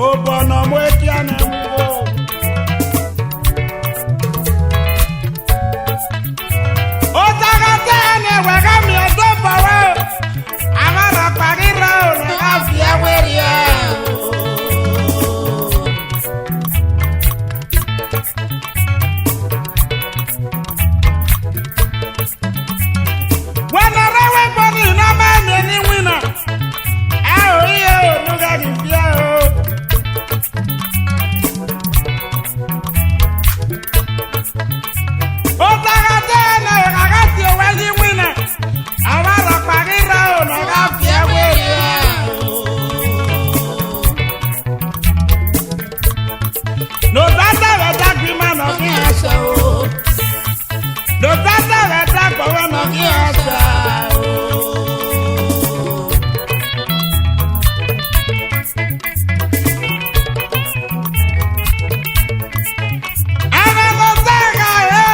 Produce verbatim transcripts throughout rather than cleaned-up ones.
Obọ ne ọ mu ekia nẹ mu o. Otagha te ne wẹ gha miẹn Odobo ro, avbe rhọkpa ghi rrọọ ne ọ gha viẹ werriẹ. Wẹ ne ọ rre ẹvbo ebo nii ne ọ ma miẹn ne iwinna, ẹ o, iro ne u ghẹ ghi viẹ o. Otagha te ne ọ gha gha tie owẹ ye iwinna, avbe rhọkpa ghi rrọọ ne ọ gha viẹ werriẹ. Ne odasẹ vbe ẹdẹ agbọn ima ne ọ ghi khian sẹ o. Ne odasẹ vbe ẹdẹ agbọn ima ne ọ ghi khian sẹ o. Ẹmwẹ ne ọ sẹ gha re,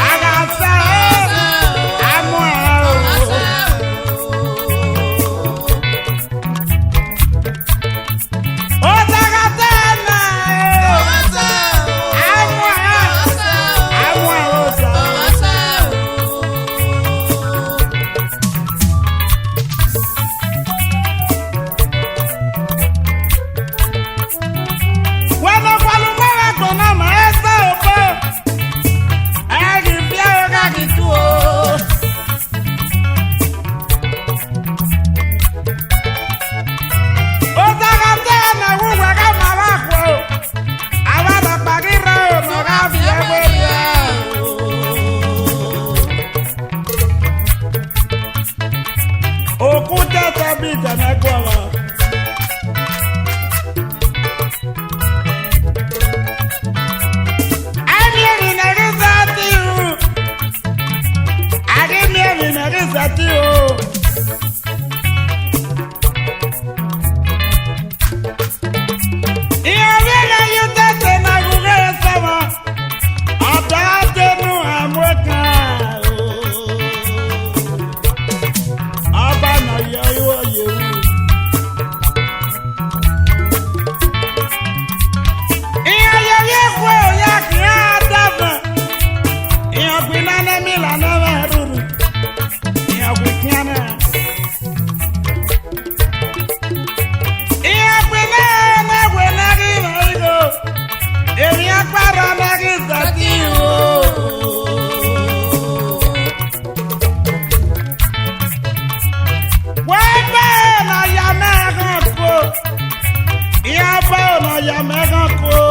a gha sẹ o, a muẹn o. Otagha te na o, a muẹn, a muẹn o. Wẹ ne ọ gualọ ma vbe agbọn na ma ẹsẹ obo, ẹ ghi viẹ o, gha ghi tuo. Otagha te ne uwẹ gha ma vbe akhuo, avbe rhọkpa ghi rrọọ ne ọ gha viẹ werriẹ. Oku tẹtẹ bi tẹmwẹ guọghọ. A miẹn emwi ne ọ ghi zẹ te ru. A ghi miẹn emwi ne ọ ghi zẹ te ru. Iran vbe na ye utete na ghe ughe sẹ mwẹ, ọ da denu a mu ekan o. Ọba ne ọ ye ọre, ọ ye ru. Iran ye ovbi ekhue ya khian da vẹn. Iran gbe inan ne mila ne ẹmwẹ ruru. Iran gbe ikian na. Iran gbe inan ne wẹ ne a ghi rẹn igho. Emwi akpa rrọọ ne a ghi zẹ te ru o. Wẹ ẹbọ ne ọ ya mẹ ghan kuo, iran ẹbọ ne ọ ya mẹ ghan kuo.